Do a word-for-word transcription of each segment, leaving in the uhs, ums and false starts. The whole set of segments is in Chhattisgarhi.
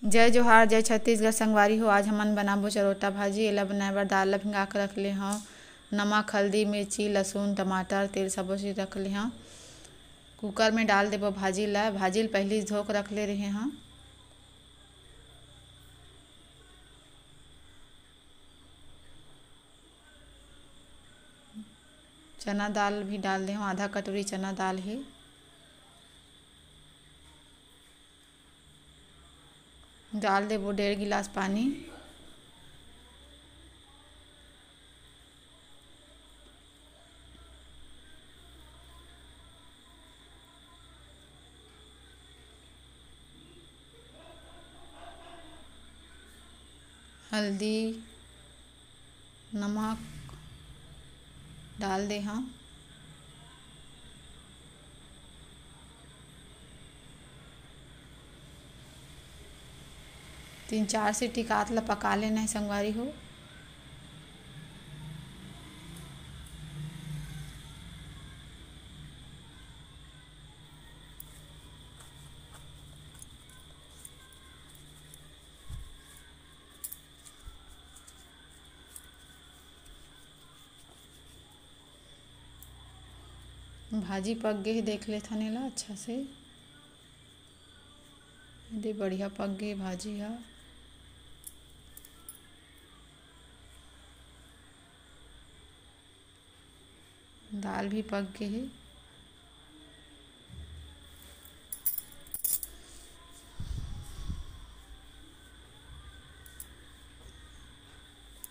जय जोहार, जय छत्तीसगढ़ संगवारी हो। आज हमन बनाबो चरोटा भाजी। एला बनाए बर दाल ला भिंगा के रख ले हंव। नमक, हल्दी, मिर्ची, लहसुन, टमाटर, तेल सबो चीज रख ले हंव। कुकर में डाल देबो भाजी ला। भाजी ला पहिली धो के रख ले रहे हंव। चना दाल भी डाल दे हंव, आधा कटोरी चना दाल हे। डाल देबो डेढ़ गिलास पानी। हल्दी, नमक डाल दे हंव। तीन चार सीटी कात ला पका लेना हे संगवारी हो। भाजी पक गे हे, देख लेथन एला अच्छा से। दे बढ़िया पक गे भाजी ह। दाल भी पक गे हे।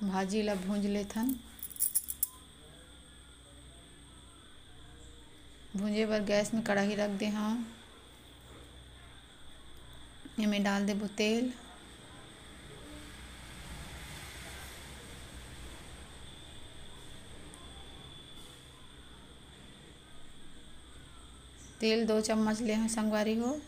भाजी ला भूंज लेथन। भूंजे बर गैस में कढ़ाई रख दे हंव। एमे डाल देबो तेल। तेल दो चम्मच ले हंव संगवारी हो।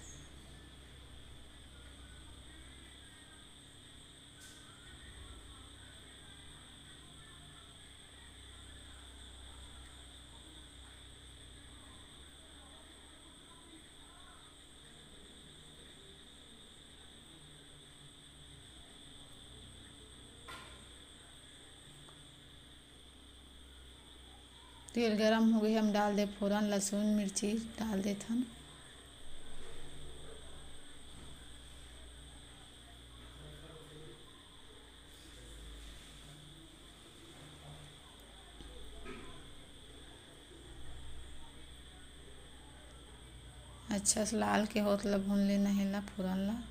तेल गरम हो गे, हम डाल दे फोरन, लहसुन, मिर्ची डाल देथन। अच्छा से लाल के होत ला भून लेना हे ला, फोरन ला।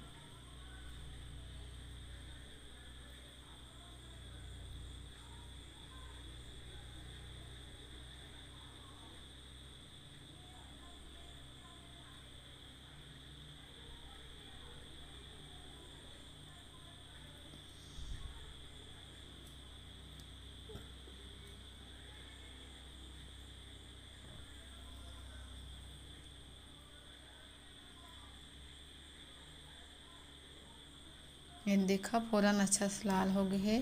ये देखा, फोरन अच्छा से लाल हो गे हे।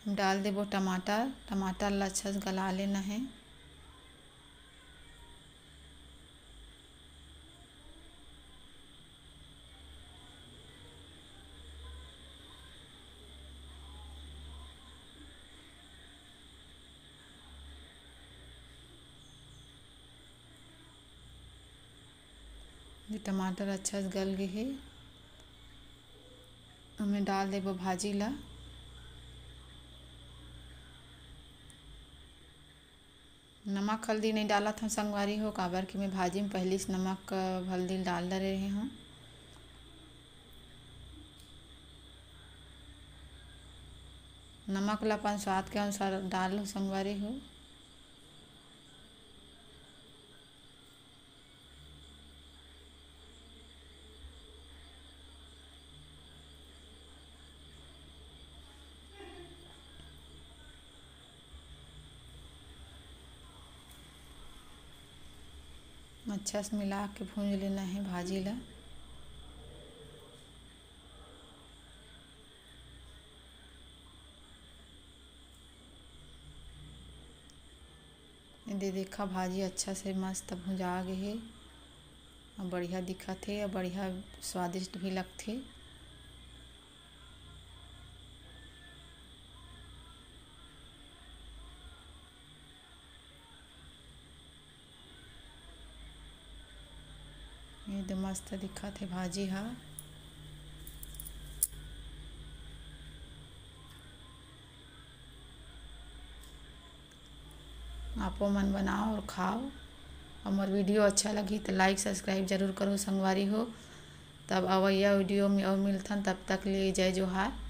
डाल देबो टमाटर। टमाटर ला अच्छा से गला लेना हे। ये टमाटर अच्छा से गल गे हे, ओमे डाल देबो भाजी ला। नमक हल्दी नहीं डालत हंव संगवारी हो, काबर कि मैं भाजी में पहली से नमक, अ, हल्दी डाल डरे रहे हंव। नमक ला अपन स्वाद के अनुसार डाल लो संगवारी हो। अच्छा से मिला के भूंज लेना हे भाजी ला। दे देखा, भाजी अच्छा से मस्त भुंजा गे हे, अउ बढ़िया दिखत हे, अउ बढ़िया स्वादिष्ट भी लगथे। ये तो मस्त दिखत हे भाजी हा। आपो मन बनाओ और खाओ। हमर video अच्छा लगही तो like subscribe जरूर करो संगवारी हो। तब अवइया video में अउ मिलथन, तब तक लिए जय जोहार।